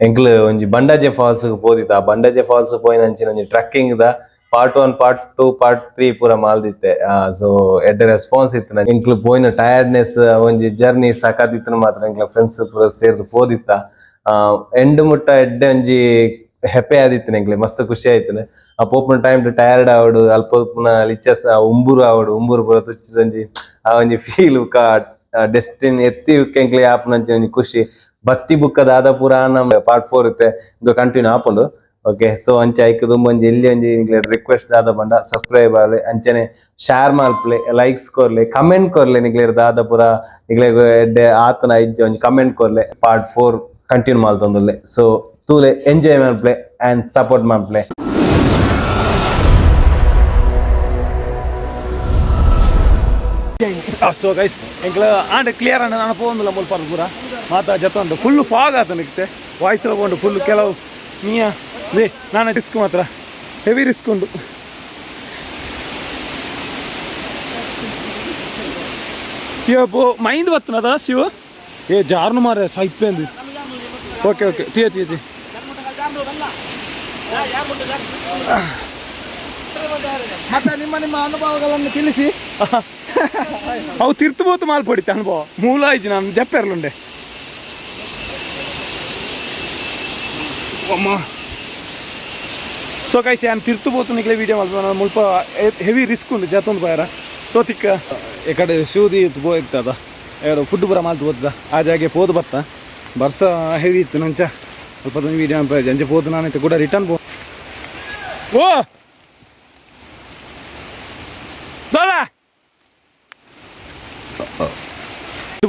ಎಂಕ್ಲು ಒಂಜಿ ಬಂಡಾಜೆ ಫಾಲ್ಸ್ ಪೋದಿತ್ತ. ಆ ಬಂಡಾಜೆ ಫಾಲ್ಸ್ ಪೋಯಿನ ಅಂಚಿನ ಒಂಜಿ ಟ್ರೆಕ್ಕಿಂಗ್ ದ ಪಾರ್ಟ್ 1 ಪಾರ್ಟ್ 2 ಪಾರ್ಟ್ 3 ಪೂರ ಮಾಲ್ದಿತ್ತೆ. ಸೊ ಎಡ್ಡೆ ರೆಸ್ಪಾನ್ಸ್ ಇತ್ತು. ಎಂಕ್ಲು ಪೋಯಿನ ಟಯರ್ಡ್ನೆಸ್ ಒಂಜಿ ಜರ್ನಿ ಸಖತ್ ಮಾತ್ರ. ಎಂಕ್ಲ ಫ್ರೆಂಡ್ಸ್ ಪೂರ ಸೇರ್ದು ಪೋದಿತ್ತ. ಎಂಡ್ ಮುಟ್ಟ ಎಡ್ಡೆ ಒಂಜಿ ಹೆಪ್ಪೆ ಆದಿತ್ತು ಎಂಕ್ಲೆ, ಮಸ್ತ್ ಖುಷಿ ಆಯ್ತು. ಆ ಪೋಪುನ ಟೈಮ್ ಟಯರ್ಡ್ ಆವಡು, ಅಲ್ಪ ಪುನ ಲಿಚ್ಚಸ್ ಉಂಬುರು ಆವಡು, ಉಂಬುರು ಪೂರ ತುಚ್ಚಿದಂಜಿ ಆ ಒಂಜಿ ಫೀಲ್ ಡೆಸ್ಟಿನ್ ಎತ್ತಿ ಎಂಕ್ಲೆ ಆಪುನಂಚಿನ ಒಂಜಿ ಖುಷಿ. ಬತ್ತಿ ಬುಕ್ಕ ದಾದ ಪೂರ ನಮ್ಮ ಪಾರ್ಟ್ 4 ಇತ್ತೆ, ಇದು ಕಂಟಿನ್ಯೂ ಆಪುಂಡು. ಓಕೆ, ಸೊ ಅಂಚೆ ಐಕ್ ದುಂಬು ಒಂಜಿ ಎಲ್ಲಿ ಒಂಜಿ ರಿಕ್ವೆಸ್ಟ್ ದಾದ ಪಂಡ ಸಬ್ಸ್ಕ್ರೈಬ್ ಆಲೆ, ಅಂಚನೆ ಶೇರ್ ಮಲ್ಪಲೆ, ಲೈಕ್ಸ್ ಕೊರ್ಲೆ, ಕಮೆಂಟ್ ಕೊರ್ಲೆ. ನಿಗ್ಲೇರ್ ದಾದ ಪೂರ ನಿಗ್ಲೆ ಎಡ್ಡೆ ಆತನ ಇಜ್ಜ ಒಂಜಿ ಕಮೆಂಟ್ ಕೊರ್ಲೆ. ಪಾರ್ಟ್ 4 ಕಂಟಿನ್ಯೂ ಮಲ್ತೊಂದುಲ್ಲೆ. ಸೊ ತೂಲೆ, ಎಂಜಾಯ್ ಮಲ್ಪಲೆ ಅಂಡ್ ಸಪೋರ್ಟ್ ಮಲ್ಪಲೆ. ಸೊ ಗೈಸ್, ಎಂಕ್ಲ ಆಂಡ ಕ್ಲಿಯರ್ ಆಂಡ ನಾನು ಪೋಂದಿಲ್ಲ ಮುಲ್ಪ ಪೂರ ಮಾತಾ ಜತ್ತೊಂಡು ಫುಲ್ ಫಾಗ್ ಆತ ನಿಕ್ತೆ ವಾಯ್ಸ್ ಎಲ್ಲ ಪೋಂಡು ಫುಲ್ ಕೆಲವು ನೀಯ ಲೇ ನಾನು ರಿಸ್ಕ್ ಮಾತ್ರ ಹೆವಿ ರಿಸ್ಕ್ ಉಂಡು. ಯೋ ಮೈಂಡ್ ಬತ್ತನದ ಶಿವ ಏ ಜಾರ್ನು ಮಾರೆ ಸೈಪೇಂದು. Okay okay ತೀಯ ತೀಯ ತೀ. ಮತ್ತೆ ನಿಮ್ಮ ನಿಮ್ಮ ಅನುಭವಗಳನ್ನು ತಿಳಿಸಿ. ಅವು ತಿರ್ತಬೋತು ಮಾಲ್ ಪಡಿತ ಅನುಭವ ಮೂಲ ಆಯ್ತು ನಾನು ಜಪ್ಪೆರ್ಲುಂಡೆ ಅಮ್ಮ. ಸೊ ಕೈಸಿ ನಾನು ತಿರ್ತಬೋತು ನಿಕ್ಲೆ ವೀಡಿಯೋ ಮಲ್ಪ ಮುಲ್ಪ ಹೆವಿ ರಿಸ್ಕ್ ಉಂಡು ಜತ್ತೊಂದು ಬಾಯರ. ಸೊ ತಿಕ್ಕ ಈ ಕಡೆ ಶೂದಿ ಪೋಯ್ತದ ಎರಡು ಫುಡ್ ಪೂರ ಮಾಲ್ತು ಹೋದ ಆ ಜಾಗೆ ಪೋದು ಬತ್ತ. ಬರ್ಸ ಹೆವಿ ಇತ್ತು ನಂಚ ಸ್ವಲ್ಪ ವೀಡಿಯೋ ಅಂಚೆ ಪೋದು ನಾನು ಕೂಡ ರಿಟರ್ನ್ ಪೋ. ಓ ದಾದಾ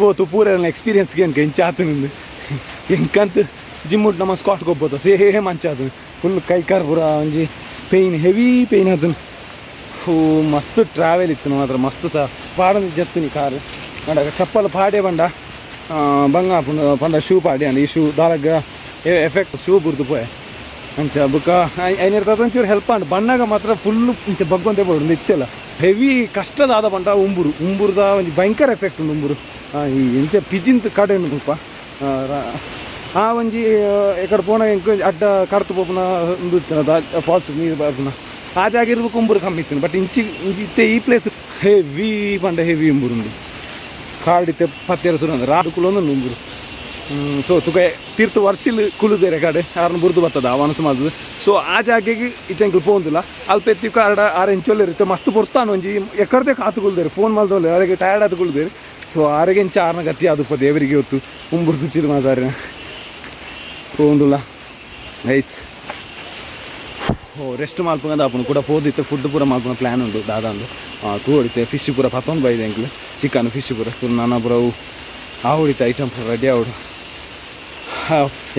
ಬೋದು ಪೂರ ಎಕ್ಸ್ಪೀರಿಯನ್ಸ್ ಎಂಕ ಇಂಚ ಆತನಿಂದು ಎಂಕಂತ ಜಿಮ್ ಉಂಟು ನಮ್ಮ ಸ್ಕಾಟ್ ಗೊಬ್ಬತ್ತು ಸೇಮ್ ಅಂಚ ಆತನು ಫುಲ್ ಕೈ ಕಾರ್ ಪೂರ ಒಂಜಿ ಪೇಯ್ನ್ ಹೆವಿ ಪೇಯ್ನ್ ಆತನು. ಹೂ ಮಸ್ತ್ ಟ್ರಾವೆಲ್ ಇತ್ತು ಮಾತ್ರ ಮಸ್ತ್ ಸಹ ಪಾಡೊಂದು ಜತ್ತಿನಿ ಕಾರ್ ಪಂಡ ಚಪ್ಪಲ್ ಪಾಡೆ ಬಂಡ ಬಂಗ ಆಪುಂಡು ಪಂಡ ಶೂ ಪಾಡೆ ಅಂಡ ಈ ಶೂ ದಾಲಗ ಎಫೆಕ್ಟ್ ಶೂ ಬುರ್ದು ಪೋಯೆ ಅಂಚ ಬುಕ್ಕ ಐನಿರ್ತ ಒಂಚೂರು ಹೆಲ್ಪ್ ಆಂಡ್ ಬಣ್ಣಗ ಮಾತ್ರ ಫುಲ್ ಇಂಚ ಬಗ್ಗೊಂತೆ ಬೋಡು ಇತ್ತೆಲ್ಲ ಹೆವಿ ಕಷ್ಟದಾದ ಪಂಡ ಉಂಬುರು ಉಂಬುರ್ದ ಒಂಜಿ ಭಯಂಕರ ಎಫೆಕ್ಟ್ ಉಂಡು ಉಂಬುರು. ಈ ಇಂಚ ಪಿಜಿಂತ ಕಡೆ ಉಂಡು ಮುಲ್ಪ ಆ ಒಂಜಿ ಎಕಡೆ ಪೋನ ಎಂಕ್ ಅಡ್ಡ ಕಡ್ತು ಪೋಪುನ ಉಂದು ಇತ್ತಿನ ಫಾಲ್ಸ್ ನೀರು ಬರ್ಪುನ ಆ ಜಾಗ ಇರ್ಬೇಕು ಉಂಬುರು ಕಮ್ಮಿ ಇತ್ತು. ಬಟ್ ಇಂಚಿ ಇಂಚಿ ಇತ್ತೆ ಈ ಪ್ಲೇಸ್ ಹೆವಿ ಪಂಡ ಹೆವಿ ಉಂಬುರು ಉಂಡು ಕಾಡ್ ಇತ್ತೆ ಪತ್ತೇರ ಸುರು ಅಂದ್ರೆ ರಾಡು ಕುಲೊಂದು ಉಂಬುರು. ಸೊ ತುಕ ತೀರ್ಥ ವರ್ಷಿಲ್ ಕುಲುದೇರೆ ಕಡೆ ಆರ್ನ ಬುರ್ದು ಬರ್ತದ ಆ ಮನಸ್ಸು ಮಾಡ್ತದೆ. ಸೊ ಆ ಜಾಗೆಗೆ ಇತ್ತೆ ಪೋಂದಿಲ್ಲ ಅಲ್ಪ ಎತ್ತಿ ಕಾರ್ಡ ಆರ್ ಎಂಚೊಲ್ಲೇರು ಇತ್ತೆ ಮಸ್ತ್ ಪೊರ್ತಾನು ಒಂಜಿ ಎಕ್ಕಡ್ದೆ ಕಾತು ಕುಲ್ದೇರು ಫೋನ್ ಮಲ್ದೊಲ್ಲೆ ಅರೆಗೆ ಟಯರ್ಡ್ ಆತು ಕುಲ್ದೇರು. ಸೊ ಆರೆಗೆ ಇಂಚ ಆರ್ನ ಗತಿ ಆದುಪ್ಪ ದೇವರಿಗೆ ಹೊತ್ತು ಉಂಬುರು ತುಚ್ಚಿದ ಮಾತಾರೆ ಪೋಂದುಲ್ಲ ಐಸ್. ಓ ರೆಸ್ಟ್ ಮಲ್ಪಂದ ಆಪುಂಡು ಕೂಡ ಪೋದಿತ್ತೆ ಫುಡ್ ಪೂರ ಮಲ್ಪುನ ಪ್ಲ್ಯಾನ್ ಉಂಡು ದಾದಂದು ತೂ ಹೊಡಿತೆ ಫಿಶ್ ಪೂರ ಪತ್ತೊಂದು ಬೈದೆ ಎಂಕ್ಲು ಚಿಕನ್ ಫಿಶ್ ಪೂರ ತೂ ನಾನಾ ಪೂರ ಅವು ಆ ಹೊಡಿತೆ ಐಟಮ್ ಪೂರ ರೆಡಿ ಆವಡು.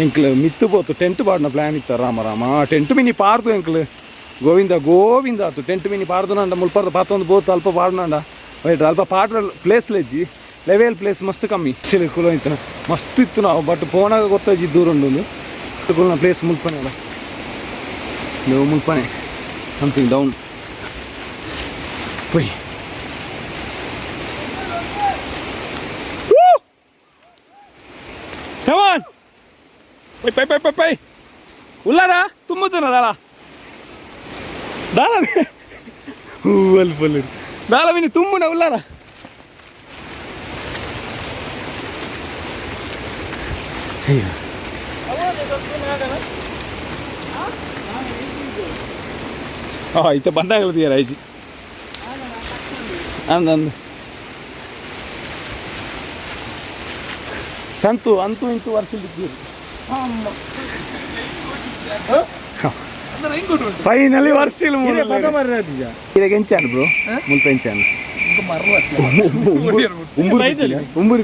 ಎಂಕ್ಲು ಮಿತ್ತು ಪೋತು ಟೆಂಟ್ ಪಾಡ್ನ ಪ್ಲ್ಯಾನ್ ಇತ್ತ ರಾಮ ರಾಮ ಟೆಂಟ್ ಮಿನಿ ಪಾರ್ದು ಎಂಕ್ಲು ಗೋವಿಂದ ಗೋವಿಂದ ಆತು ಟೆಂಟ್ ಮಿನಿ ಪಾರ್ದು ನಂಡ ಮುಲ್ಪರ್ದು ಪತ್ತೊಂದು ಬೋತು ಅಲ್ಪ ಪಾಡ್ನಂಡ ವೈಟ್ ಅಲ್ಪ ಪಾಡ್ರ ಪ್ಲೇಸ್ ಲೆಜ್ಜಿ ಲೆವೆಲ್ ಪ್ಲೇಸ್ ಮಸ್ತ್ ಕಮ್ಮಿ ಕುಲ ಇತ್ತು ಮಸ್ತ್ ಇತ್ತು ನಾವು ಬಟ್ ಪೋನಾಗ ಗೊತ್ತಾಜಿ ದೂರ ಉಂಡು ಕುಲನ ಪ್ಲೇಸ್ ಮುಲ್ಪನೆ ಅಲ್ಲ ನೀವು ಮುಲ್ಪನೆ ಸಮಥಿಂಗ್ ಡೌನ್ ಪೊಯ್. Come on! Poi poi poi poi poi ಉಲ್ಲಾರ ತುಂಬುತ್ತನ ದಾಲ ದಾಲ ಹೂವಲ್ ಫುಲ್ ದಾಲ ಮಿನಿ ತುಂಬುನ ಉಲ್ಲಾರ. ಅಯ್ಯೋ ಇತ್ತ ಬಂದಾಗಲ ತೀರ ಐಜಿ ಅಂದ ಅಂದ ಸಂತು ಅಂತೂ ಇಂತೂ ವರ್ಷ. ಫೈನಲಿ ವರ್ಷಿಲ್ ಇದಾಗ ಎಂಚಾನು ಬ್ರೋ ಮುಲ್ಪ ಎಂಚಾನು ಉಂಬುರು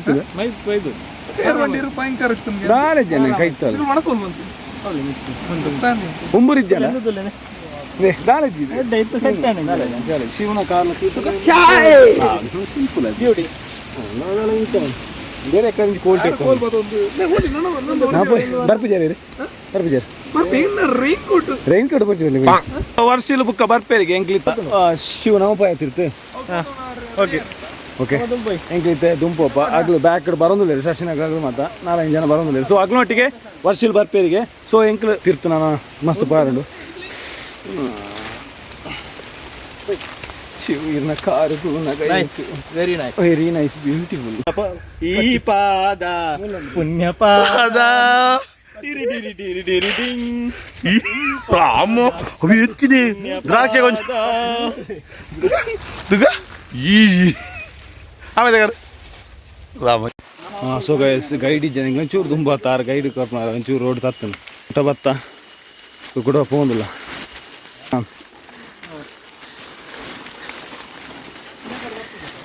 ದಾಲ ಜನ ಕೈತಲ್ಲ ಉಂಬುರಿಜ್ಜನ ದಾಲಜಿ ಶಿವನ ಕಾರ್ಲ ಸಿಂಪಲ್ ಬೇರೆ ಕಡೆ ಕೋಲ್ಡ್ ಬರ್ಪುಜಾರಿ ಬರ್ಪುಜಾರಿ ರೈನ್ ಕೋಟ್ ಬರ್ಪುಜಾರಿ ವರ್ಷಿಲ್ ಬುಕ್ಕ ಬರ್ಪೇರಿಗೆ ಎಂಕ್ಲಿತ್ತ ಶಿವನ ಉಪಾಯ ತಿರ್ತು. ಓಕೆ Okay, ಎಂಕ್ಲೈತೆ ದುಂಪೋಪ ಅಗ್ಲು ಬ್ಯಾಕ್ ಬರೋದಿಲ್ಲ. ಶಶಿನಗರ ಮಾತ ನಾಲ್ಕು ಜನ ಬರೋದಿಲ್ಲ. ಸೊ ಅಗ್ಲೊಟ್ಟಿಗೆ ವರ್ಷಿಲ್ ಬರ್ಪೇರಿಗೆ. ಸೊ ಎಂಕ್ಲು ತಿರ್ತು ನಾನು ಮಸ್ತ್ ಪಾರುಂಡು. Shiva car. Very nice. Very nice, beautiful. ಈ ಪಾದ ಪುಣ್ಯ ಪಾದ. అమ్మో, అవి వచ్చింది ద్రాక్ష కొంచెం దుగ్గా ఈ ఆమె దగ్గర రామ. So guys, guide ಇಜ್ಜೆ ಒಂಚೂರು ದುಂಬ ತಾರ ಗೈಡ್ ಕೊರ್ಪುನ ಒಂಚೂರು ರೋಡ್ ತತ್ತನು ಊಟ ಬತ್ತ ಕೂಡ ಪೋಂದಿಲ್ಲ.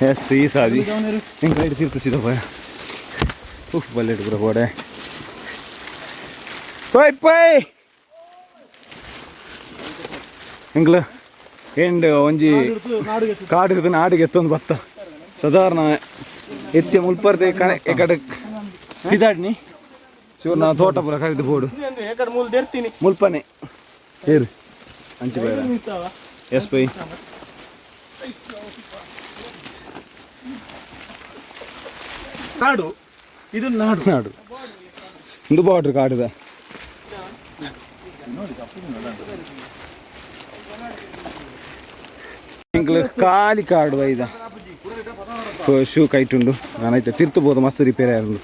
ಎಸ್, ಈ ಸಾದಿ ಹಿಂಗೆ ಗೈಡ್ ತೀರ್ಥ ಸೀದಾ ಪೋಯ. ಉಫ್, ಬಲ್ಲೆಟ್ ಪೂರ ಪೋಡೆ. ಪೋಯ್ ಪೋಯ್. ಎಂಕ್ಲ ಎಂಡ್ ಒಂಜಿ ಕಾಡು ನಾಡಿಗೆ ಎತ್ತೊಂದು ಬತ್ತ. ಸಾಧಾರಣ ಎತ್ತೆ ಮುಲ್ಪರ್ದೆ ಕಣೆ ಎಕಡೆ ಇದಾಡ್ನಿ ಚೂರು ನಾ ತೋಟ ಪೂರ ಕರಿದು ಬೋಡು. ಮುಲ್ಪನೆ ಏರು ಅಂಚೆ ಬೇಡ. ಎಸ್ ಪೈ. ನಾಡು ಇದು, ನಾಡು. ನಾಡು ಇಂದು ಬಾರ್ಡ್ರ್ ಕಾಡುದ. ಎಂಕ್ಲು ಖಾಲಿ ಕಾಡು ಐದ ಶೂ ಕೈಟುಂಡು. ನಾನೈತೆ ತಿರ್ತು ಬೋದು. ಮಸ್ತ್ ರಿಪೇರಿ ಆರುಂಡು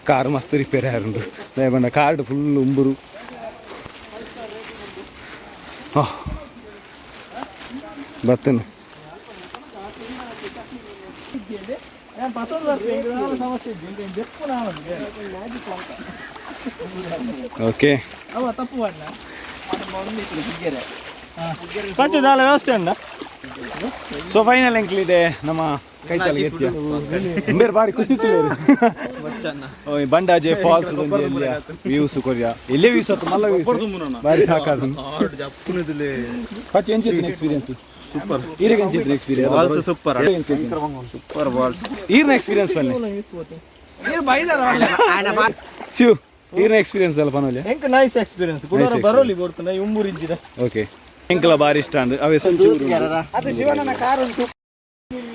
ಕಾರ್, ಮಸ್ತ್ ರಿಪೇರಿ ಆರುಂಡು. ದಯಬಂಡ ಕಾಡು ಫುಲ್ ಉಂಬುರು. ಬತ್ತನು. ಓಕೆ. ವ್ಯವಸ್ಥೆ ಉಂಡ. ಸೊ ಫೈನಲ್ ಎಂಕ್ಲಿದೆ ನಮ್ಮ ಕೈತಲ್ ಎತ್ತಿಯ ಬೇರೆ ಬಾರಿ ಖುಷಿ. ಬಂಡಾಜೆ ಫಾಲ್ಸ್ ವ್ಯೂಸ್ ಕೊರಿಯ. ಎಲ್ಲೇ ವ್ಯೂಸ್ ಆತು, ಮಲ್ಲ ವ್ಯೂಸ್ ಬಾರಿ ಸಾಕಾದ. ಪಚ್ಚ ಎಂಚಿತ್ತಿನ ಎಕ್ಸ್ಪೀರಿಯನ್ಸ್ ಸೂಪರ್. ಈರಿಗೆ ಎಂಚಿತ್ತಿನ experience? Super, super balls. ಈರ್ನ ಎಕ್ಸ್ಪೀರಿಯನ್ಸ್ ಬನ್ನಿ ಶಿವ್, ಈರ್ನ ಎಕ್ಸ್ಪೀರಿಯನ್ಸ್ ಅಲ್ಲ ಪನೋಲೆ. ಎಂಕ್ ನೈಸ್ ಎಕ್ಸ್ಪೀರಿಯನ್ಸ್. ಕುಡೋರ ಬರೋಲಿ ಬೋಡ್ತನ ಉಂಬೂರು ಇಜ್ಜಿದ. ಓಕೆ, ಎಂಕಲ ಬಾರಿ ಇಷ್ಟ ಅಂದ್ ಅವೇ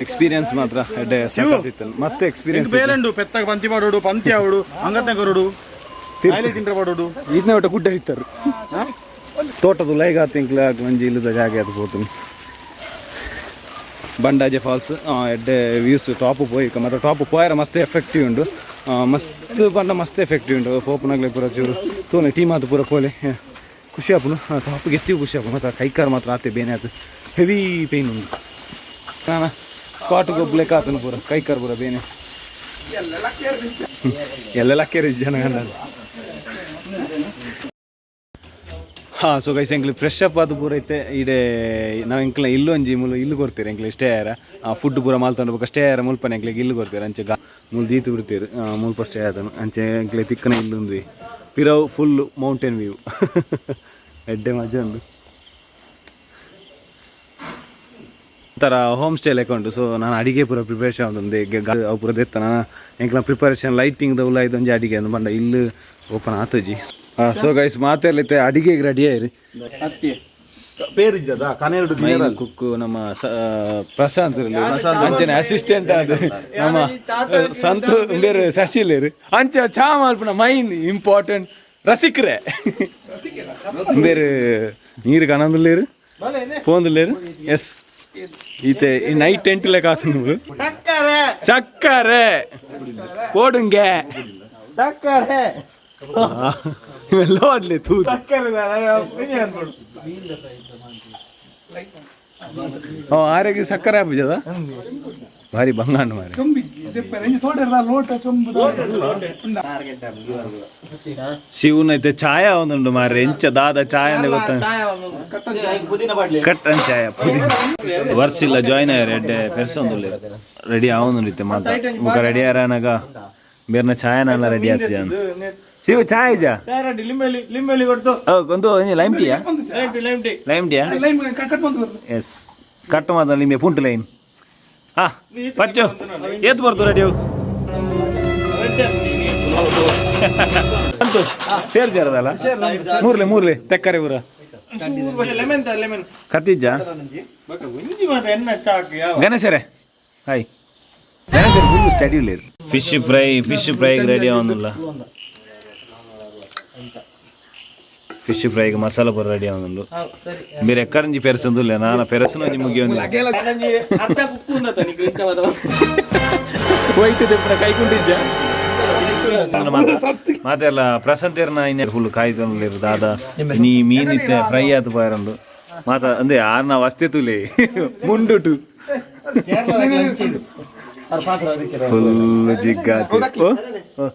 ಎಕ್ಸ್ಪೀರಿಯನ್ಸ್ ಮಾತ್ರ ಎಡ್ಡೆ ಸಖತ್ತಿತ್ತು, ಮಸ್ತ್ ಎಕ್ಸ್ಪೀರಿಯನ್ಸ್. ಬೇರೆಂಡು ಪೆತ್ತಾಗ ಪಂತಿ ಮಾಡೋಡು, ಪಂತಿ ಆವಡು, ಅಂಗತ್ನ ಕೊರಡು, ಕಾಯಿಲೆ ತಿಂದ್ರೆ ಮಾಡೋಡು. ಇದನ್ನ ಒಟ್ಟ ಗುಡ್ಡ ಇತ್ತರು ತೋಟದ ಲೈಗಾತ್. ಎಂಕ್ಲ ಒಂಜಿ ಇಲ್ಲದ ಜಾಗ ಅದು ಪೋತು. ಬಂಡಾಜೆ ಫಾಲ್ಸ್ ಎಡ್ಡೆ ವ್ಯೂಸ್. ಟಾಪ್ ಪೋಯಿ ಮತ್ತೆ ಟಾಪ್ ಪೋಯರ ಮಸ್ತ್ ಎಫೆಕ್ಟಿವ್ ಉಂಡು. ಮಸ್ತ್ ಪಂಡ ಮಸ್ತ್ ಎಫೆಕ್ಟಿವ್ ಉಂಡು. ಪೋಪುನಾಗ್ಲೆ ಪೂರ ಚೂರು ತೂನೆ ಟೀಮ್ ಆತು ಪೂರ ಪೋಲೆ, ಖುಷಿ ಆಪುಂಡು. ಟಾಪ್ಗೆ ಎತ್ತಿ ಖುಷಿ ಆಪುಂಡು. ಮತ್ತು ಕೈಕಾರ್ ಮಾತ್ರ ಆತೆ ಬೇನೆ ಆತು, ಹೆವಿ ಪೇಯ್ನ್ ಉಂಡು. ನಾನು ಸ್ಪಾಟ್ ಗೊಬ್ಬಲೆಕ್ಕ ಆತನು ಪೂರ ಕೈಕಾರ್ ಪೂರ ಬೇನೆ. ಎಲ್ಲ ಲಕ್ಕೇರಿ ಜನ ಕಂಡ. ಹಾಂ, ಸೊ ಗೈಸ್, ಎಂಕ್ಲು ಫ್ರೆಶ್ ಅಪ್ ಅದು ಪೂರ ಇತ್ತೆ. ಇಡೆ ನಾವು ಎಂಕ್ಲ ಇಲ್ಲು ಒಂಜಿ ಮುಲು ಇಲ್ಲು ಕೊಡ್ತೀರಿ. ಎಂಕ್ಲು ಸ್ಟೇ ಆಯರ ಫುಡ್ ಪೂರ ಮಾಲ್ತೊಂಡು ಬೊಕ ಸ್ಟೇ ಆಯರ ಮುಲ್ಪನೆ ಎಂಕ್ಲೆಗ್ ಇಲ್ಲು ಕೊಡ್ತೀರ. ಅಂಚೆ ಗಾ ಮುಲ್ ದೀತು ಬಿಡ್ತೀರಿ. ಮುಲ್ಪ ಸ್ಟೇ ಆತನು. ಅಂಚೆ ಎಂಕ್ಲೆ ತಿಕ್ಕನ ಇಲ್ಲುಂದು ಪಿರವು full mountain view, ಎಡ್ಡೆ ಮಜಾ ಉಂಡು. ಒಂಥರ ಹೋಮ್ ಸ್ಟೇ ಲೆಕ್ಕ ಉಂಟು. ಸೊ ನಾನು ಅಡಿಗೆ ಪೂರ ಪ್ರಿಪರೇಷನ್ ಉಂದು ಅವು ಪೂರ ದೆತ್ತ. ನಾನು ಎಂಕ್ಲ ಪ್ರಿಪರೇಷನ್ ಲೈಟಿಂಗ್ ದೌಲ ಇದೊಂಜಿ ಅಡಿಗೆ ಅಂದ್ ಪಂಡ ಇಲ್ಲು ಓಪನ್ ಆತುಜಿ. ಸೊ ಗೈಸ್, ಮಾತೆರ್ಲಿತ್ತೆ ಅಡಿಗೆಗೆ ರೆಡಿ ಆಯ್ರಿ. ಪೇರಿಜ್ಜದ ಕನೆರಡು. ಕುಕ್ ನಮ್ಮ ಪ್ರಶಾಂತ್ ಇರ್ಲಿ. ಅಂಚನೆ ಅಸಿಸ್ಟೆಂಟ್ ಅದು ನಮ್ಮ ಸಂತು ಬೇರೆ ಶಶಿಲೇರು. ಅಂಚೆ ಚಾ ಮಲ್ಪುನ ಮೈನ್ ಇಂಪಾರ್ಟೆಂಟ್ ರಸಿಕ್ರೆ ಬೇರೆ ನೀರು ಕನಂದುಲ್ಲೇರು ಪೋಂದುಲ್ಲೇರು. ಎಸ್, ಈತೆ ಈ ನೈಟ್ ಟೆಂಟ್ ಲೆಕ್ಕ ಆತುಂಡು. ಸಕ್ಕರೆ. ಸಕ್ಕರೆ ಪೋಡುಂಗೆ. ಸಕ್ಕರೆ. ಇವೆಲ್ಲ ಆಡ್ಲಿ ತೂ. ಸಕ್ಕರೆ. ಆರೋಗ್ಯ ಸಕ್ಕರೆ ಆಪುಜದ ಭಾರಿ ಬಂಗಾಂಡ್ ಮಾರೆ. ಶಿವನ ಐತೆ ಛಾಯಾ ಒಂದುಂಡು ಮಾರ್ರೆ. ಎಂಚ ದಾದ ಛಾಯಾ ಅಂದ್ರೆ ಗೊತ್ತ? ಕಟ್ ಛಾಯಾ ಪುದೀನ. ವರ್ಷ ಇಲ್ಲ ಜಾಯ್ನ್ ಆಯ್ರೆ ಎಡ್ಡೆ ಪೆರ್ಸೊಂದುಲ್ಲೆ ರೆಡಿ ಆವೊಂದುಂಡಿತ್ತೆ ಮಾತ. ಮುಖ ರೆಡಿ ಆರಾನಾಗ ಬೇರ್ನ ಛಾಯಾನೆಲ್ಲ ರೆಡಿ ಆಗ್ತದೆ. ಶಿವ ಛಾಯ್ ಜಾ. ಲಿಂಬೆಲಿ ಲಿಂಬೆಲಿ ಕೊಡ್ತು. ಒಂದು ಲೈಮ್ ಟೀಯಾ? Lime tea, lime tea. Lime ಟೀಯಾ? S, cut ಮಾತ್ರ ಲಿಂಬೆ ಪುಂಟು ಲೈನ್. ಹಾ ಪಚ್ಚು ಏತ್ ಬರ್ತು ರೆಡಿ ಅಂತು ಸೇರ್ ಸೇರದಲ್ಲ. ಮೂರ್ಲೆ ಮೂರ್ಲೆ ತೆಕ್ಕರೆ ಪೂರ. ಕತ್ತಿಜ್ಜ ಗಣೇಶರೇ ಹಾಯ್ ಗಣೇಶರ್ ಫುಲ್ ಸ್ಟಡಿ ಇಲ್ಲ fish fry fish fry ready ಆವೊಂದುಲ್ಲ fish ಫ್ರೈಗೆ ಮಸಾಲ ಪೂರ ರೆಡಿ ಆವೊಂದುಂಡು ಬೇರೆ ಎಕ್ಕರಂಜಿ ಪೆರಸೊಂದುಲ್ಲ ನಾನ ಪೆರಸುನ ಒಂಜಿ ಮುಗಿಯೊಂದು ವೈಟ್ ದೆಪ್ಪುನ ಕೈ ಕುಂಟಿಜ್ಜ ಮಾತೆಲ್ಲ ಪ್ರಶಾಂತೇರ್ನ ಇನ್ನ ಫುಲ್ ಕಾಯ್ತೊಂದುಲ್ಲೆರ್ ದಾದ ಇನಿ ಮೀನ್ ಇತ್ತೆ ಫ್ರೈ ಆತು ಪಾಯರಂದು ಮಾತ ಅಂದೆ ಆರ್ನ ವಸ್ತೆ ತುಲೆ ಮುಂಡುಟು ಫುಲ್ ಜಿಗ್ಗಾತಿ ಓ, ಓ.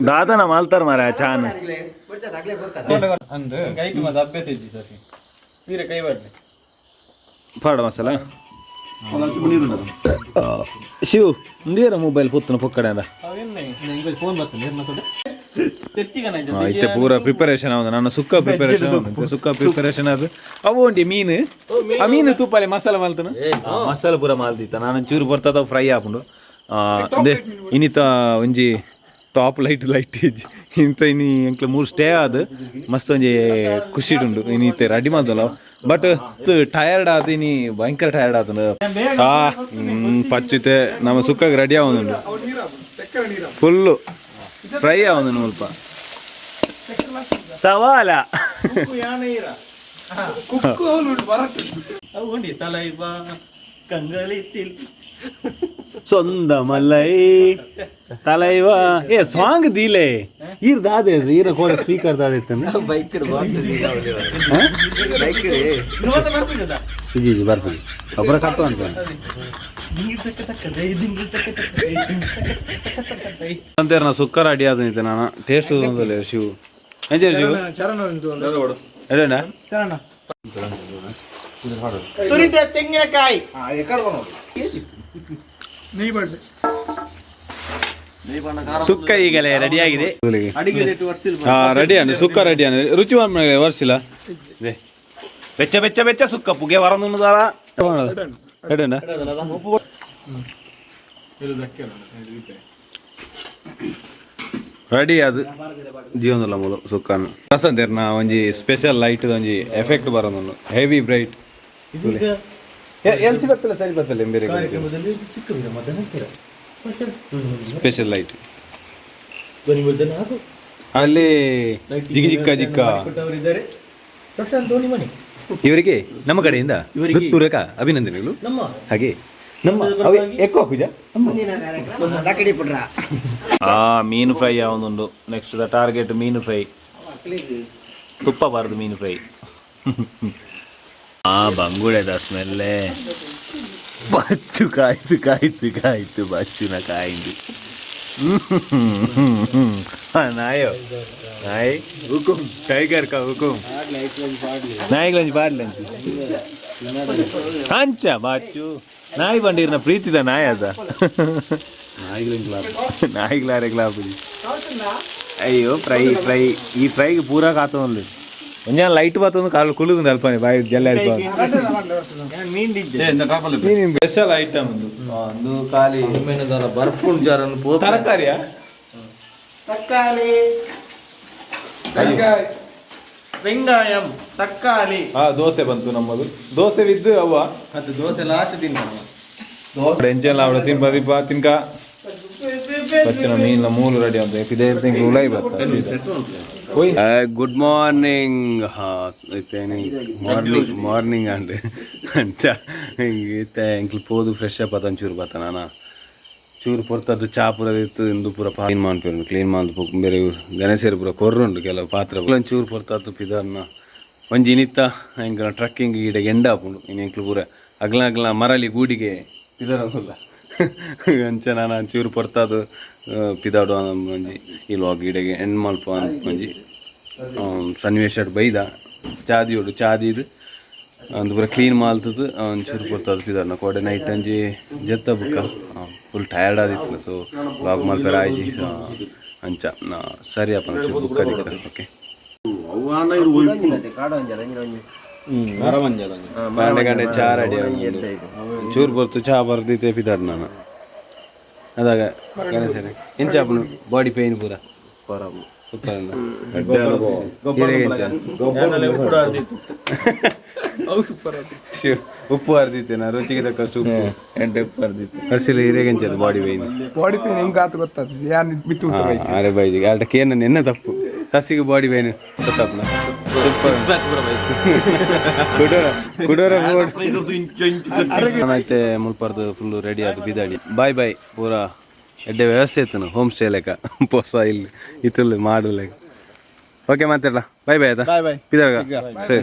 ದಾದನ ಮಾಲ್ತಾರ ಮಾರ ಚಾನ್ ಪಾಡ ಮಸಾಲ ಶಿವ್ ಉಂದೇರ ಮೊಬೈಲ್ ಪುತ್ತನ ಪೊಕ್ಕಡೆ ಅಂದ ಇತ್ತೆ ಪೂರ ಪ್ರಿಪರೇಷನ್ ಆವಂದ ನನ್ನ ಸುಕ್ಕ ಪ್ರಿಪರೇಷನ್ ಸುಕ್ಕ ಪ್ರಿಪರೇಷನ್ ಅದು ಅವು ಉಂಡಿ ಮೀನು ಆ ಮೀನು ತುಪ್ಪಲೆ ಮಸಾಲ ಮಲ್ತನ ಮಸಾಲ ಪೂರ ಮಾಲ್ದಿತ್ತ ನಾನು ಚೂರು ಬರ್ತದ ಫ್ರೈ ಆಪುಂಡು ಅಂದೆ ಇನ್ನಿತ ಒಂಜಿ top light light ಇಂತ ಇನಿ ಎಂಕ್ಲ ಮೂರು ಸ್ಟೇ ಆದ್ ಮಸ್ತ್ ಒಂಜಿ ಖುಷಿ ಉಂಡು ಇನ್ನಿತ್ತೆ ರೆಡಿ ಮಲ್ತಲ್ಲ ಬಟ್ ಟಯರ್ಡ್ ಆದ ಇನಿ ಭಯಂಕರ ಟಯರ್ಡ್ ಆತನ ಆ ಪಚ್ಚಿತೆ ನಮ್ಮ ಸುಕ್ಕಗೆ ರೆಡಿ ಆವೊಂದುಂಡು ಫುಲ್ಲು ಫ್ರೈ ಆವೊಂದುಂಡು ಮುಲ್ಪ ಸವಾಲ ಸೊಂದ ಮಲ್ಲೈ ತಲೈವಾ ಏ ಸಾಂಗ್ ದೀಲೆ ಈರ್ ದಾದೆ ಈರ ಕೋಡ ಸ್ಪೀಕರ್ ದಾದೆ ಇಜಿ ಇಜಿ ಬರ್ಪುಜಿ ಅಪರ ಕಟ್ಟು ಅಂತ ಅಂತೆ ನಾ ಸುಕ್ಕ ರೆಡಿ ಆದ ನಾನು ಟೇಸ್ಟ್ ಒಂದಲ್ಲ ಶಿವು ಎಂಜ ಶಿವು ಎಡಣ್ಣ ತೆಂಗಿನಕಾಯಿ ಸುಕ್ಕ ಈಗಲೇ ರೆಡಿಯಾಗಿದೆ ರೆಡಿ ಅಣ್ಣ ಸುಕ್ಕ ರೆಡಿ ಅಣ್ಣ ರುಚಿ ವರ್ಷಿಲ್ಲ ಬೆಚ್ಚ ಬೆಚ್ಚ ಬೆಚ್ಚ ಸುಕ್ಕ ಪುಗೆ ವರ ಎಡಣ್ಣ ರೆಡಿ ಅದು ಜೀವನದಲ್ಲ ಮೂಲ ಸುಕ್ಕನ್ನು ರಸಂತೇರ್ನ ಒಂಜಿ ಸ್ಪೆಷಲ್ ಲೈಟ್ ಒಂಜಿ ಎಫೆಕ್ಟ್ ಬರೋದು heavy bright LC ಬರ್ತಲ್ಲ ಸರಿ ಬರ್ತಲ್ಲ ಬೇರೆ ಸ್ಪೆಷಲ್ ಲೈಟ್ ಅಲ್ಲಿ ಜಿಗಿ ಜಿಕ್ಕ ಜಿಕ್ಕ ಇವರಿಗೆ ನಮ್ಮ ಕಡೆಯಿಂದ ಹೃತ್ಪೂರ್ವಕ ಅಭಿನಂದನೆಗಳು ಹಾಗೆ ನಮ್ಮ ಎಕ್ಕೋ ಪೂಜಾ ಮೀನು ಫ್ರೈ ಯಾವೊಂದುಂಡು next the target ಮೀನು ಫ್ರೈ ತುಪ್ಪ ಬಾರದು ಮೀನು ಫ್ರೈ ಆ ಬಂಗುಡೆದ ಸ್ಮೆಲ್ಲೇ ಬಚ್ಚು ಕಾಯ್ತು ಕಾಯ್ತು ಕಾಯ್ತು ಬಚ್ಚುನ ಕಾಯಿಂದು ನಾಯೋ ನಾಯಿ ಹುಕುಂ ಟೈಗರ್ ಕಾ ಹುಕುಂ ನಾಯಿಗಳಂಜಿ ಬಾಡ್ಲಂಚಿ ಅಂಚ ಬಾಚು ನಾಯಿ ಬಂಡಿರ್ನ ಪ್ರೀತಿದ ನಾಯಿ ಅದ ನಾಯಿಗ್ಲಾರೆ ಗ್ಲಾಪುಜಿ ಅಯ್ಯೋ ಫ್ರೈ ಫ್ರೈ ಈ ಫ್ರೈಗೆ ಪೂರಾ ಕಾತೊಂದು ಒಂಜ ಲೈಟ್ ಬತ್ತೊಂದು ಕಾಲು ಕುಳುದು ಅಲ್ಪನೆ ಬಾಯಿ ಜಲ್ಲ ಸ್ಪೆಷಲ್ ಐಟಮ್ ಒಂದು ಖಾಲಿ ತರಕಾರಿಯಾ തക്കാളി വെങ്കായം തക്കാളി ಹಾ ದೋಸೆ ಬಂತು ನಮ್ಮದು ದೋಸೆ ವಿದ್ದು ಅವ್ವ ಅದು ದೋಸೆ ಲಾಸ್ಟ್ ತಿನ್ನ ಎಂಚೆಲ್ಲ ಅವಳ ತಿನ್ಪ ತಿನ್ಪ ತಿನ್ಕ ಬಚ್ಚಿನ ಮೀನ ಮೂಲು ರೆಡಿ ಅಂತ ಇದೇ ಉಲೈ ಬರ್ತಾ good morning morning morning and ಅಂಚ ಇತ್ತೆ ಎಂಕ್ಲು ಪೋದು ಫ್ರೆಶ್ ಅಪ್ ಆತ ಒಂಚೂರು ಬತ್ತ ನಾನ ಚೂರು ಪೊರ್ತದ್ದು ಚಾ ಪೂರ ಇತ್ತು ಇಂದು ಪೂರ ಕ್ಲೀನ್ ಮಾಡ್ಪೇರು ಕ್ಲೀನ್ ಮಾಡ್ದು ಬೇರೆ ಗಣೇಶರು ಪೂರ ಕೊರ್ರುಂಡು ಕೆಲವು ಪಾತ್ರೆ ಒಂಚೂರು ಪೊರ್ತದ್ದು ಪಿದರ್ನ ಒಂಜಿ ಇನಿತ್ತ ಎಂಕ್ಲ ಟ್ರಕ್ಕಿಂಗ್ ಈಡೆ ಎಂಡ ಆಪುಂಡು ಇನ್ನು ಎಂಕ್ಲು ಪೂರ ಅಗ್ಲ ಅಗ್ಲ ಮರಳಿ ಗೂಡಿಗೆ ಪಿದರಲ್ಲ ಅಂಚ ನಾನು ಚೂರು ಪೊರ್ತಾದು ಪಿದಾಡು ಒಂಜಿ ಈ ಲಾಗ್ ಈಡೆಗೆ ಎಂಡ್ ಮಲ್ಪ ಒಂಜಿ ಸನ್ನಿವೇಶ ಬೈದ ಚಾದಿಯೋಡು ಚಾದಿದು ಒಂದು ಪೂರ ಕ್ಲೀನ್ ಮಾಲ್ತದ್ದು ಒಂಚೂರು ಪೊರ್ತಾದು ಪಿದಾಡ್ನ ಕೋಡೆ ನೈಟ್ ಅಂಜಿ ಜೆತ್ತ ಬುಕ್ಕ ಫುಲ್ ಟಯರ್ಡ್ ಆದಿತ್ತು ಸೊ ಲಾಗ್ ಮಲ್ಪೆರ ಆಯ್ಜಿ ಅಂಚ ಸರಿ ಅಪ್ಪ ಒಂಚೂರು ಬುಕ್ಕ ಓಕೆ ಗಂಟೆ ಗಂಟೆ ಚಾ ರೆಡಿ ಚೂರು ಬರ್ತು ಚಾ ಬರ್ದಿತ್ತೆ ಪಿದಾಡ್ ನಾನು ಅದಾಗ ಸರಿ ಎಂಚ ಬಾಡಿ ಪೇನ್ ಪೂರ ಉಪ್ಪು ಅರ್ದಿತ್ತೇನ ರುಚಿಗೆ ತಕ್ಕಷ್ಟು ಉಪ್ಪು ಎಡ್ಡೆ ಉಪ್ಪು ಅರ್ದಿತ್ತು. ಹಸಿರು ಹಿರೇಗೆಂಚದು ಬಾಡಿ ಪೈನ್. ಬಾಡಿ ಪೇನ್ ಹೆಂಗ್ ಆತು ಗೊತ್ತಾಗ್ತದೆ ಯಾರು ಮಿತ್ತು ಉಂಟು ಬೈಕ್. ಅರೆ ಬೈಜಿ ಅಲ್ಟ ಕೇನ ನಿನ್ನ ತಪ್ಪು ಸಸಿಗೆ ಬಾಡಿ ಪೈನ್ ಗೊತ್ತಪ್ಪನ ಕುಡೋರ ಕುಡೋರ. ಮತ್ತೆ ಮುಲ್ಪರ್ದು ಫುಲ್ ರೆಡಿ ಆದ ಬಿದಾಡಿ ಬಾಯ್ ಬಾಯ್. ಪೂರ ಎಡ್ಡೆ ವ್ಯವಸ್ಥೆ ಇತ್ತು ಹೋಮ್ ಸ್ಟೇ ಲೆಕ್ಕ ಪೊಸ ಇಲ್ಲಿ ಇತ್ತಲ್ಲ ಮಾಡು ಲೆಕ್ಕ. ಓಕೆ ಮಾತಾಡಲ ಬಾಯ್ ಬಾಯ್ ಆಯ್ತಾ? Bye bye. ಬಿದಾಗ ಸರಿ.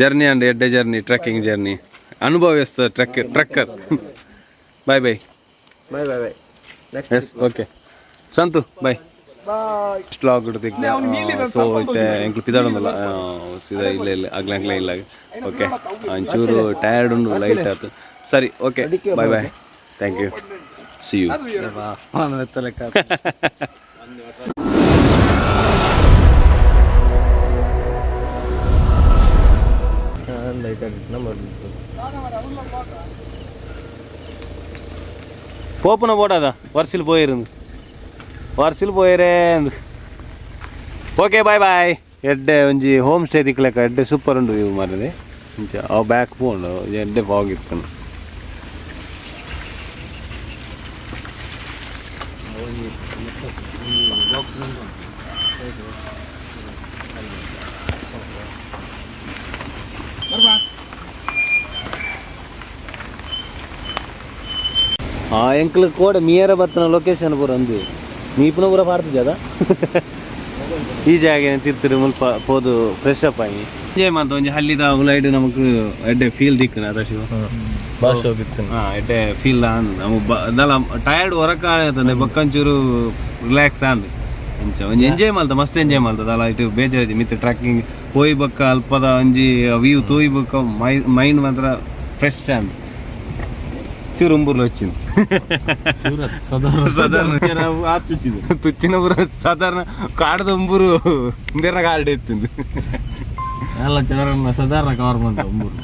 ಜರ್ನಿ ಅಂಡ್ ಎಡ್ಡೆ ಜರ್ನಿ, ಟ್ರೆಕ್ಕಿಂಗ್ ಜರ್ನಿ ಅನುಭವಿಸ್ತ trek trekker. Bye bye. Bye bye bye. Yes okay Santu bye. Vlog so ಇತ್ತೆ ಎಂಕ್ಲು ಪಿದಾಡೊಂದಲ್ಲ ಸೀದಾ ಇಲ್ಲ ಇಲ್ಲ ಅಗ್ಲ ಅಗ್ಲ ಇಲ್ಲ. ಓಕೆ ಒಂಚೂರು ಟಯರ್ಡ್ ಉಂಡು ಲೈಟ್ ಆಯ್ತು. ಸರಿ okay bye bye, thank you, see you. ಪೋಪುನ ಬೋಡಾದ ವರ್ಸಿಲ್ ಪೋಯಿರಂದು ವರ್ಸಿಲ್ ಪೋಯಿರೇ. Okay bye bye. ಎಡ್ಡೆ ಒಂಜಿ ಹೋಮ್ ಸ್ಟೇ ತಿಕ್ಲೆಕ ಎಡ್ಡೆ ಸೂಪರ್ ಉಂಡು ವ್ಯೂ ಮಾರದೆ. ಇಂಚ ಅವು ಬ್ಯಾಕ್ ಪೋಂಡು ಎಡ್ಡೆ ಫಾಗ್ ಇತ್ಕೊಂಡು. ಆ ಎಂಕ್ಲು ಕೋಡೆ ಮೀಯರ ಬರ್ತನ ಲೊಕೇಶನ್ ಪೂರ ಅಂದು ಮೀಪುನ ಪೂರ ಪಾಡ್ತಿದ್ದ ಈ ಜಾಗ ತಿರ್ತಿರು ಮುಲ್ಪ ಪೋದು ಫ್ರೆಶ್ ಅಪ್ ಆಗಿ ಎಂಜಾಯ್ ಮಂತ ಒಂಜಿ ಹಲ್ಲಿದ ಲೈಟ್ ನಮಕ್ ಎಡ್ಡೆ ಫೀಲ್ ದಿಕ್ಕನ ಅದ ಶಿವ. ಹಾ ಎಡ್ಡೆ ಫೀಲ್ ಆಂದ್ ನಮು ದಲ ಟಯರ್ಡ್ ಹೊರಕ ಆತಂದೆ ಬೊಕ್ಕಂಚೂರು ರಿಲ್ಯಾಕ್ಸ್ ಆಂದ್. ಅಂಚ ಒಂಜಿ ಎಂಜಾಯ್ ಮಲ್ತ ಮಸ್ತ್ ಎಂಜಾಯ್ ಮಲ್ತ ದಲ ಇಟ್ಟು ಬೇಜಾರು ಮಿತ್ ಟ್ರೆಕ್ಕಿಂಗ್ ಪೋಯಿ ಬೊಕ್ಕ ಅಲ್ಪದ ಒಂಜಿ ವ್ಯೂ ತೋಯಿ ಬೊಕ್ಕ ಮೈಂಡ್ ಮಾತ್ರ ಫ್ರೆಶ್ ಆಂದ್. ಚೂರು ಉಂಬುರ್ಲು వచ్చింది ಸಾಧಾರಣ ತುಚ್ಚಿನ ಪೂರ ಸಾಧಾರಣ ಕಾಡದ ಉಂಬುರು ಇಂದೇನ ಕಾಡು ಎತ್ತಿಂದು. ಎಲ್ಲ ಸಾಧಾರಣ ಕವರ್ ಬಂತ ಉಂಬುರು.